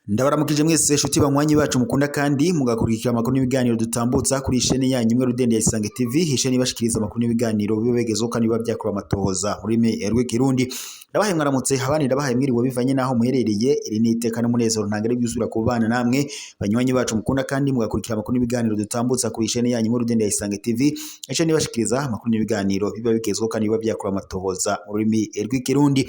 Ndabaramukije mwese shuti banywanyi bacu mukunda kandi mugakurikira amakuru n'ibiganiro dutambutsa kuri isheni yanyu imwe rudende ya Isange TV, isheni ibashikiriza amakuru n'ibiganiro biba bigezeho kandi biba vyakorewe amatohoza mu rurimi rw'ikirundi. Ndabahaye mwaramutse, abandi ndabahaye mwiriwe bivanye n'aho muherereye. Iri ni iteka n'umunezero ntangere byusubira kubana namwe banywanyi bacu mukunda kandi mugakurikira amakuru n'ibiganiro dutambutsa kuri isheni yanyu imwe rudende ya Isange TV, isheni ibashikiriza amakuru n'ibiganiro biba bigezweho kandi biba vyakorewe amatohoza mu rurimi rw'ikirundi.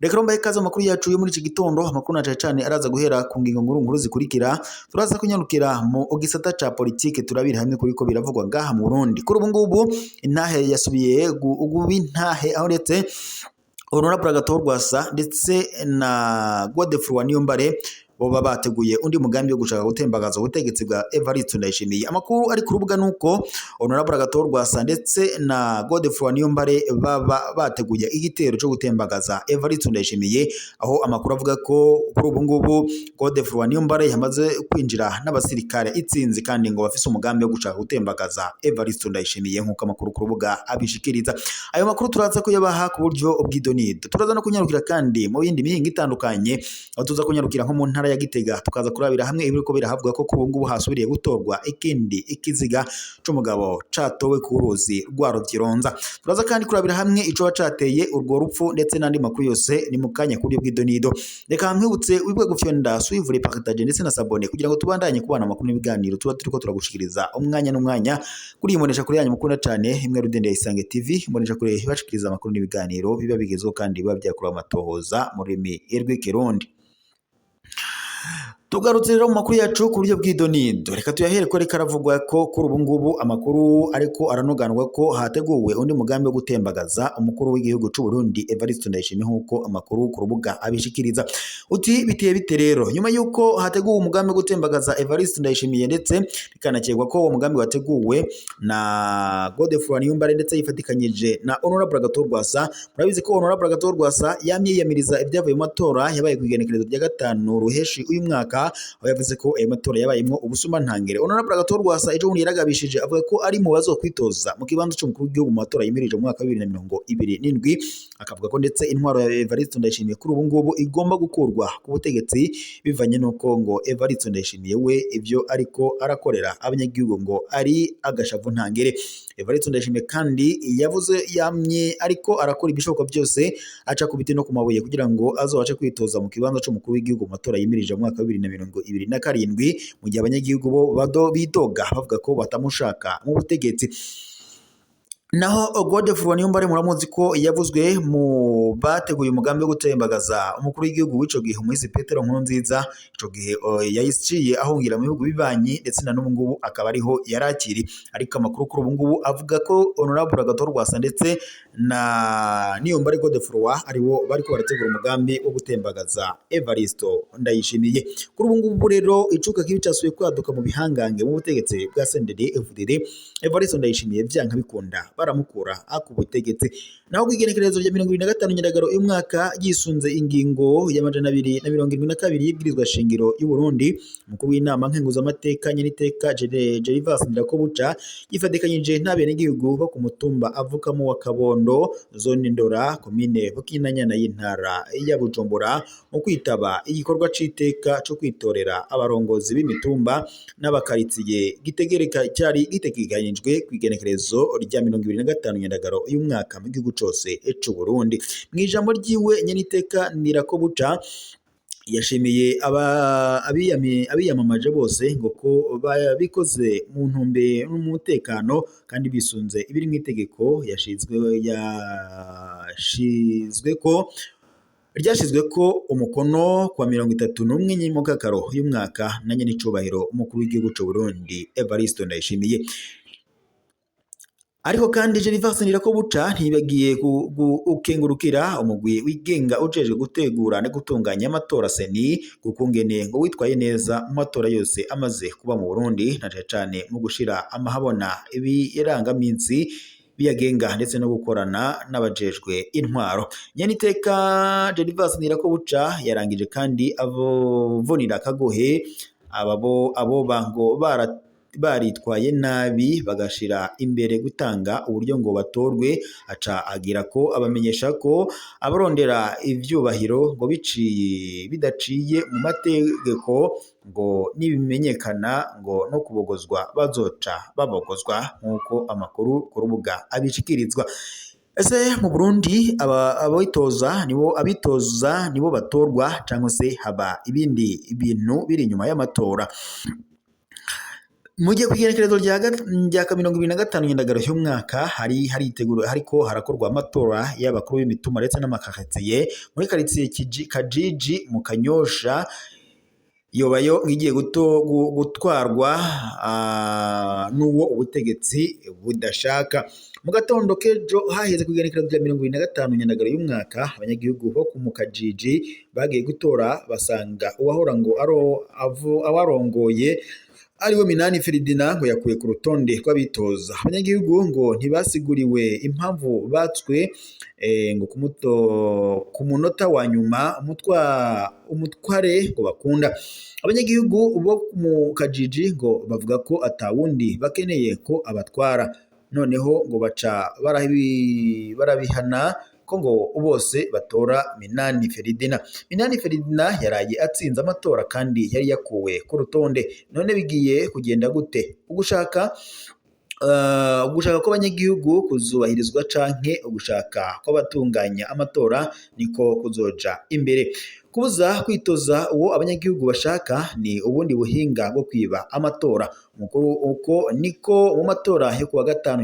Reka rero mbahe ikaze mu makuru yacu yo muri iki gitondo. Amakuru na cane cane araza guhera ku ngingo nkuru nkuru zikurikira. Turaza kunyarukira mu gisata ca politike, turabira hamwe kuriko biravugwa ngaha mu Burundi. Kuri ubu ngubu intahe yasubiye guba intahe, aho ndetse Honorable Agathon Rwasa ndetse na Godefroid Niyombare boba bateguye undi mugambi wo gushaka gutembagaza ubutegetsi bwa Evariste Ndayishimiye. Amakuru ari ku rubuga nuko Honorable Agathon Rwasa ndetse na Godefroid Niyombare baba bateguye igitero cyo gutembagaza Evariste Ndayishimiye, aho amakuru avuga ko kuri ubu ngubu Godefroid Niyombare yamaze kwinjira n'abasirikare itsinzi, kandi ngo bafise umugambi wo gushaka gutembagaza Evariste Ndayishimiye, nk'uko amakuru ku rubuga abishikiriza. Ayo makuru turaza kuyabaha ku buryo bw'idonido. Turaza no kunyarukira kandi mu yindi mihingo itandukanye, aho tuza kunyarukira nko mu ntara ya Gitega, tukaza kurabira hamwe ibiriko birahavugwa ko kuri ubu ngubu hasubiriye gutorwa ikindi ikiziga c'umugabo catowe ku ruzi rwa Ruvyironza. Turaza kandi kurabira hamwe icoba cateye urwo rupfu ndetse n'andi makuru yose ni mu kanya kuri bw'idonido. Reka nkwibutse wibwe gufyonda suivre, partage ndetse na s'abonner kugira ngo tubandanye kubana amakuru n'ibiganiro tuba turiko turagushikiriza umwanya n'umwanya kuri iyi mbonesha kure yanyu mukunda cane imwe rudende ya Isange TV, imbonesha kure ibashikiriza amakuru n'ibiganiro biba bigezweho kandi biba vyakorewe amatohoza mu rurimi rw'ikirundi. Tugarutse rero mu makuru yacu ku buryo bw'idonido, reka tuyahere ko ariko aravugwa ko kuri ubu ngubu amakuru ariko aranoganwa ko hateguwe undi mugambi wo gutembagaza umukuru w'igihugu c'u Burundi Evariste Ndayishimiye, nk'uko amakuru ku rubuga abishikiriza. Uti biteye bite rero? Nyuma y'uko hateguwe umugambi wo gutembagaza Evariste Ndayishimiye, ndetse bikanakekwa ko uwo mugambi wateguwe na Godefroid Niyombare ndetse yifatikanyije na Honorable Agathon Rwasa. Murabizi ko Honorable Agathon Rwasa yamye yiyamiriza ibyavuye mu matora yabaye ku igenekerezo rya 5 Ruheshi uyu mwaka, aho yavuze ko ayo matora yabayemwo ubusuma ntangere. Honorable Agathon Rwasa ejo bundi yaragabishije avuga ko ari mu bazokwitoza mu kibanza c'umukuru w'igihugu mu matora yimirije mu mwaka wa 2027, akavuga ko ndetse intwaro ya Evariste Ndayishimiye kuri ubu ngubu igomba gukurwa ku butegetsi, bivanye n'uko ngo Evariste Ndayishimiye we ivyo ariko arakorera abanyagihugu ngo ari agashavu ntangere. Evariste Ndayishimiye kandi yavuze yamye ariko arakora ibishoboka byose, aca ku biti no ku mabuye kugira ngo azobashe kwitoza mu kibanza c'umukuru w'igihugu mu matora yimirije mu mwaka wa 2027, mu gihe abanyagihugu bo bado bidoga bavuga ko batamushaka mu butegetsi. Naho Godefroid Niyombare muramuzi ko yavuzwe mu bateguye umugambi wo gutembagaza umukuru w'igihugu w'ico gihe, umuhisi Petero Nkurunziza. Ico gihe yaciye ahungira mu bihugu bibanyi, ndetse na n'ubu ngubu akaba ariho yarakiri. Ariko amakuru kuri ubu ngubu avuga ko Honorable Agathon Rwasa ndetse na Niyombare Godefroid aribo bariko barategura umugambi wo gutembagaza Evariste Ndayishimiye. Kuri ubu ngubu rero icuka kibi casubiye kwaduka mu bihangange mu butegetsi bwa CNDD FDD. Evariste Ndayishimiye vyanka bikunda baramukura ku butegetsi. Naho kw'igenekerezo rya 25 Nyandagaro uyu mwaka, yisunze ingingo ya 272 y'ibwirizwa shingiro y'u Burundi, umukuru w'inama nkenguzamateka nyeniteka Gervas Ndirakobuca yifatikanyije n'abenegihugu bo ku mutumba avukamo wa Kabondo, zone Ndora, komine Bukinanyana y'intara ya Bujumbura, mu kwitaba igikorwa c'iteka co kwitorera abarongozi b'imitumba n'abakaritsiye gitegereka cyari gitegekanijwe kw'igenekerezo rya 25 Nyandagaro uyu mwaka mu gihugu cose c'u Burundi. Mw'ijambo ryiwe, nyeniteka Ndirakobuca yashimiye abiyamamaje bose ngo ko babikoze mu ntumbero n'umutekano kandi bisunze ibiri mw'itegeko yashizwe ko ryashizwe ko umukono kwa 31 Mukakaro uyu mwaka na nyenicubahiro umukuru w'igihugu c'u Burundi Evariste Ndayishimiye. Ariko kandi Gervas Ndirakobuca ntibagiye gukengurukira umugwi wigenga ujejwe gutegura no gutunganya amatora CENI, kukungene ngo witwaye neza mu matora yose amaze kuba mu Burundi, na cane cane mu gushira amahabona ibirangaminsi biyagenga ndetse no gukorana n'abajejwe intwaro. Nyeniteka Gervas Ndirakobuca yarangije kandi avunira akagohe ababo aboba ngo bara baritwaye nabi bagashira imbere gutanga uburyo ngo batorwe. Aca agira ko abamenyesha ko abarondera ivyubahiro ngo biciye bidaciye mu mategeko ngo nibimenyekana ngo no kubogozwa bazoca babogozwa, nk'uko amakuru ku rubuga abishikirizwa. Ese mu Burundi abitoza nibo, abitoza nibo batorwa, cyangwa se haba ibindi bintu biri inyuma y'amatora? Mu gihe ku igenekerezo rya 2025 Nyandagaro y'umwaka hari haritegura hariko harakorwa amatora y'abakuru b'imitumba ndetse n'amakaritsiye, muri karitsiye Kajiji mu Kanyosha yobayo ngigiye gutwarwa n'uwo ubutegetsi budashaka. Mu gatondo k'ejo haheze ku igenekerezo rya 2025 Nyandagaro y'umwaka, abanyagihugu bo mu Kajiji bagiye gutora basanga uwahora ngo awarongoye ariwe Minani Ferdinand ngo yakuye ku rutonde rw'abitoza. Abanyagihugu ngo ntibasiguriwe impamvu batswe ngo ku munota wa nyuma umutware ngo bakunda. Abanyagihugu bo mu Kajiji ngo bavuga ko atawundi bakeneye ko abatwara, noneho ngo baca barabihana ko ngo bose batora Minani Ferdinand. Minani Ferdinand yaraye atsinze amatora kandi yari yakuwe ku rutonde. None bigiye kugenda gute? Ugushaka kw'abanyagihugu kuzubahirizwa canke ugushaka kw'abatunganya amatora niko kuzoja imbere? Kubuza kwitoza uwo abanyagihugu bashaka ni ubundi buhinga bwo kwiba amatora. Umukuru uko niko mu matora yo kuwa gatanu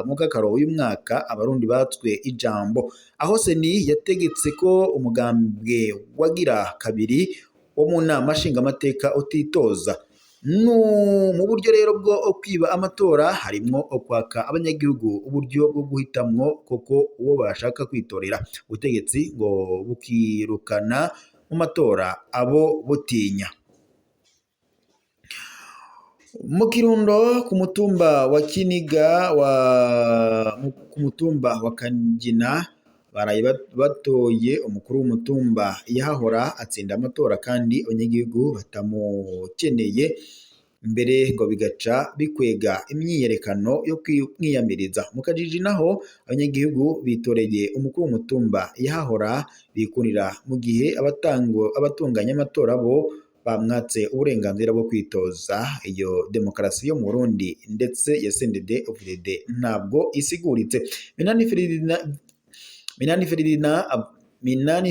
Mukakaro uyu mwaka abarundi batswe ijambo, aho CENI yategetse ko umugambwe wagira kabiri wo mu nama nshingamateka utitoza. Mu buryo rero bwo kwiba amatora harimwo kwaka abanyagihugu uburyo bwo guhitamwo koko uwo bashaka kwitorera, ubutegetsi ngo bukirukana mu matora abo butinya. Mu Kirundo ku mutumba wa Kiniga wa ku mutumba wa Kagina baraye batoye umukuru w'umutumba yahahora atsinda amatora kandi abanyagihugu batamukeneye, mbere ngo bigaca bikwega imyiyerekano yo kwiyamiriza. Mu Kajiji naho abanyagihugu bitoreye umukuru w'umutumba yahahora bikurira, mu gihe abatunganya amatora bo bamwatse uburenganzira bwo kwitoza. Iyo demokarasi yo mu Burundi ndetse ya CNDD-FDD ntabwo isiguritse. Minani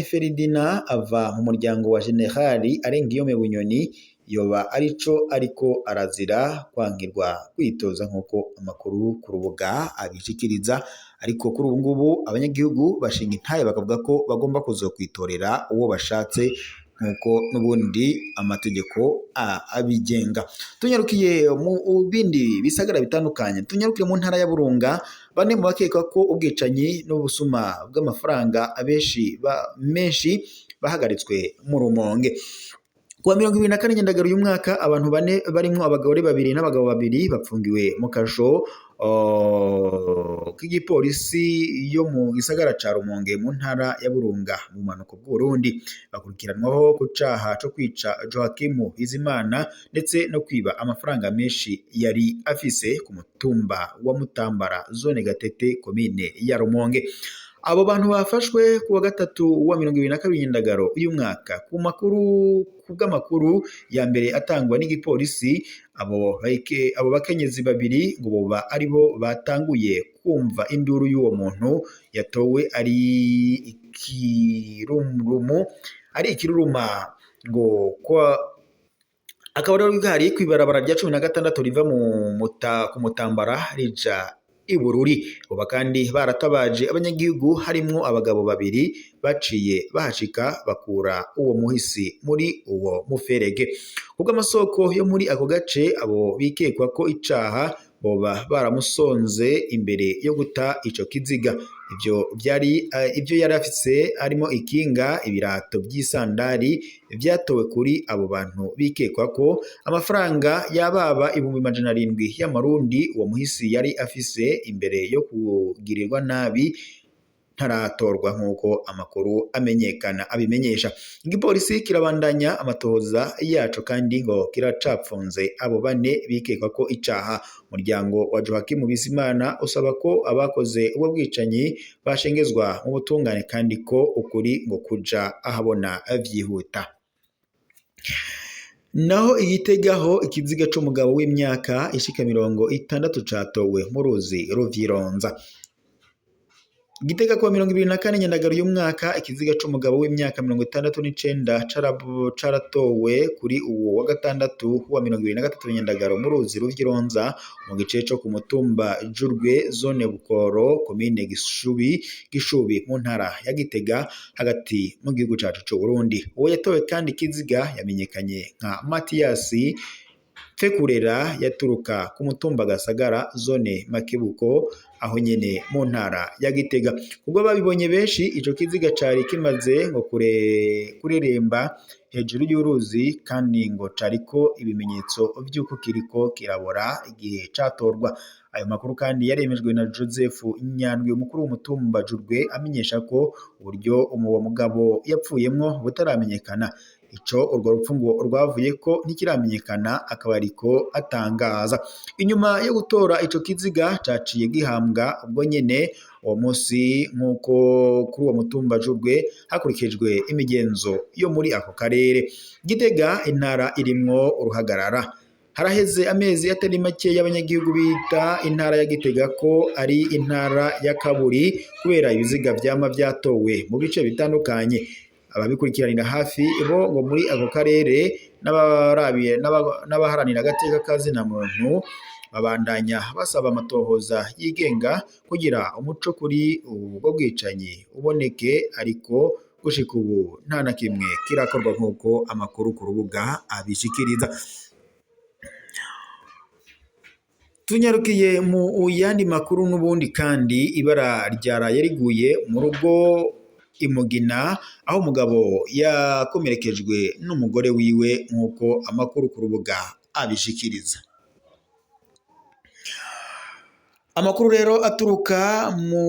Ferdinand ava mu muryango wa Generali Arengiyome Bunyoni, yoba arico ariko arazira kwangirwa kwitoza nk'uko amakuru ku rubuga abishikiriza. Ariko kuri ubu ngubu abanyagihugu bashinga intahe bakavuga ko bagomba kuzokwitorera uwo bashatse nk'uko n'ubundi amategeko abigenga. Tunyarukiye mu bindi bisagara bitandukanye, tunyarukire mu ntara ya Burunga. Bane mu bakekwa ko ubwicanyi n'ubusuma bw'amafaranga abenshi menshi bahagaritswe mu Rumonge. Kuwa 24 Nyandagaro uyu mwaka, abantu bane barimwo abagore babiri n'abagabo babiri bapfungiwe mu kasho k'igipolisi yo mu gisagara ca Rumonge mu ntara ya Burunga mu bumanuko bw'Uburundi, bakurikiranwaho ku caha co kwica Joachim Bizimana ndetse no kwiba amafaranga menshi yari afise ku mutumba wa Mutambara, zone Gatete, komine ya Rumonge. Abo bantu bafashwe kuwa gatatu wa 2022 Nyandagaro uyu mwaka. Ku makuru, kubw'amakuru ya mbere atangwa n'igipolisi, abo bakenyezi babiri ngo boba aribo batanguye kumva induru y'uwo muntu yatowe ari ikirurumu, ari ikiruruma, ngo kwa akaba rero bwari kw'ibarabara rya 16 riva mu muta ku Mutambara rija i Bururi. Boba kandi baratabaje abanyagihugu harimwo abagabo babiri baciye bahashika bakura uwo muhisi muri uwo muferege. Kubw'amasoko yo muri ako gace, abo bikekwa ko icaha boba baramusonze imbere yo guta ico kiziga. Ivyo vyari ivyo yari afise harimo ikinga, ibirato vy'isandari vyatowe kuri abo bantu bikekwa ko amafaranga yababa 700,000 y'amarundi uwo muhisi yari afise imbere yo kugirirwa nabi. ntaratorwa nk'uko amakuru amenyekana abimenyesha. Igipolisi kirabandanya amatohoza yaco kandi ngo kiracapfunze abo bane bikekwa ko icaha. Umuryango wa Joachim Bizimana usaba ko abakoze ubwo bwicanyi bashengezwa mu butungane kandi ko ukuri ngo kuja ahabona vyihuta. Naho igitegaho ikiziga c'umugabo w'imyaka ishika 60 catowe mu ruzi Ruvyironza. Gitega kuwa 24 Nyandagaro y'umwaka, ikiziga c'umugabo w'imyaka 69 caratowe kuri uwo wa gatandatu wa 23 Nyandagaro mu ruzi Ruvyironza mu gice co ku mutumba Jurwe, zone Bukoro, komine Gishubi mu ntara ya Gitega hagati mu gihugu cacu c'u Burundi. Uwo yatowe kandi ikiziga yamenyekanye nka Matiyasi Fekurera, yaturuka ku mutumba Gasagara, zone Makebuko, aho nyene mu ntara ya Gitega. Ubwo babibonye benshi, ico kiziga cari kimaze ngo kureremba hejuru y'uruzi kandi ngo cariko ibimenyetso vy'uko kiriko kirabora igihe catorwa. Ayo makuru kandi yaremejwe na Joseph Nyandwi, umukuru w'umutumba Jurwe, amenyesha ko uburyo uwo mugabo yapfuyemwo butaramenyekana. Ico urwo rupfu ngo rwavuye ko ntikiramenyekana, akaba ariko atangaza. Inyuma yo gutora ico kiziga caciye gihambwa ubwo nyene uwo munsi nk'uko kuri uwo mutumba Jurwe hakurikijwe imigenzo yo muri ako karere. Gitega, intara irimwo uruhagarara. Haraheze amezi atari make y'abanyagihugu bita intara ya Gitega ko ari intara ya kaburi kubera ibiziga vyama vyatowe mu bice bitandukanye. Ababikurikiranira hafi bo ngo muri ako karere n'abaharanira agateka kazina muntu babandanya basaba amatohoza yigenga kugira umuco kuri ubwo bwicanyi uboneke, ariko gushika ubu nta na kimwe kirakorwa nk'uko amakuru ku rubuga abishikiriza. Tunyarukiye mu yandi makuru n'ubundi kandi ibara ryaraye riguye mu rugo imugina aho umugabo yakomerekejwe n'umugore wiwe nk'uko amakuru ku rubuga abishikiriza. Amakuru rero aturuka mu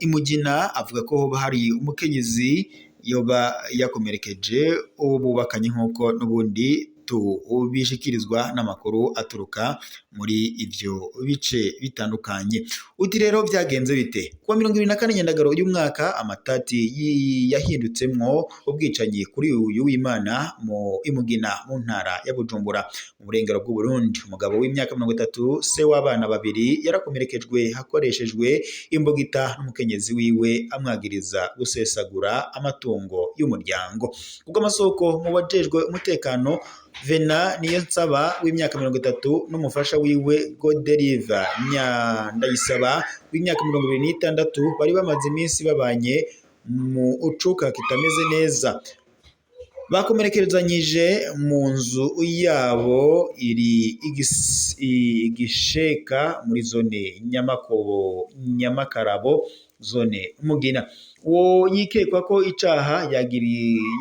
imugina avuga ko hoba hari umukenyezi yoba yakomerekeje uwo bubakanye nk'uko n'ubundi tubishikirizwa n'amakuru aturuka muri ivyo bice bitandukanye. Uti rero vyagenze bite? Kuwa 24 Nyandagaro y'umwaka amatati yahindutsemwo ubwicanyi kuri uyu w'Imana mu imugina mu ntara ya Bujumbura mu burengero bw'u Burundi. Umugabo w'imyaka 30 se w'abana babiri yarakomerekejwe hakoreshejwe imbugita n'umukenyezi wiwe amwagiriza gusesagura amatungo y'umuryango. Ubwo amasoko mu bajejwe umutekano, Vena Niyonsaba w'imyaka 30 n'umufasha wiwe Goderiva Nyandayisaba w'imyaka 26 bari bamaze iminsi babanye mu ucuka kitameze neza. Bakomerekerezanyije mu nzu yabo iri igisheka muri zone Nyamakobo Nyamakarabo zone Mugina. Uwo yikekwa ko icaha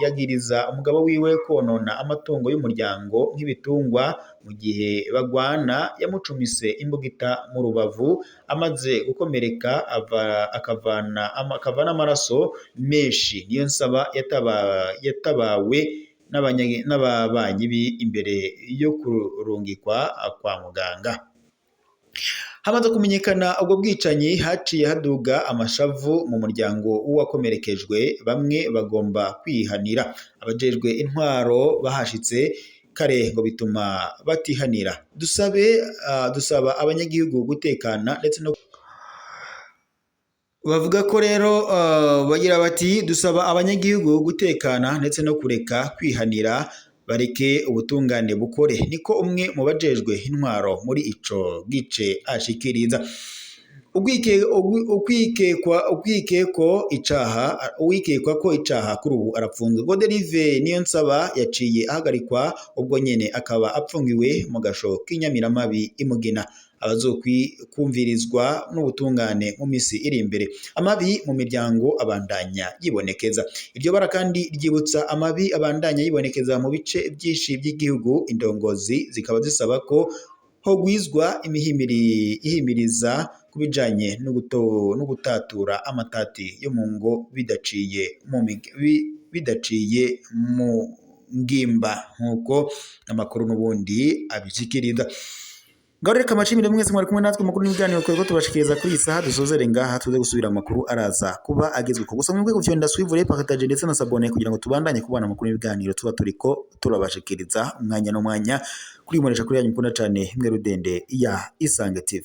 yagiriza umugabo wiwe konona amatungo y'umuryango nk'ibitungwa mu gihe bagwana yamucumise imbugita mu rubavu amaze gukomereka akavana n'amaraso menshi. Niyonsaba yatabawe n'ababanyi imbere yo kurungikwa kwa muganga. Hamaze kumenyekana ubwo bwicanyi haciye haduga amashavu mu muryango w'uwakomerekejwe, bamwe bagomba kwihanira. Abajejwe intwaro bahashitse kare ngo bituma batihanira. Dusaba abanyagihugu gutekana ndetse no bavuga ko rero bagira bati dusaba abanyagihugu gutekana ndetse no kureka kwihanira, bareke ubutungane bukore, niko umwe mu bajejwe intwaro muri ico gice ashikiriza. Uwikekwa ko icaha kuri ubu arapfunzwe. Goderive Niyonsaba yaciye ahagarikwa ubwo nyene akaba apfungiwe mu gasho k'inyamiramabi imugina. Abazokumvirizwa n'ubutungane mu misi iri imbere. Amabi mu miryango abandanya yibonekeza. Iryo bara kandi ryibutsa amabi abandanya yibonekeza mu bice byinshi by'igihugu. Indongozi zikaba zisaba ko hogwizwa ihimiriza ku bijanye no gutatura amatati yo mu ngo bidaciye mu ngimba, nk'uko amakuru n'ubundi abishikiriza. Ngaho reka amashimire mwese mwari kumwe natwe makuru n'ibiganiro twebwe tubashikiriza kuri iyi saha. Dusozere ngaha, tuze gusubira amakuru araza kuba agezweho. Gusa mwebwe gufyonda suivre, partage ndetse na s'abonner kugira ngo tubandanye kubana amakuru n'ibiganiro tuba turiko turabashikiriza umwanya n'umwanya kuri imonesha kuri yanyu mukunda cane imwe rudende ya Isange TV.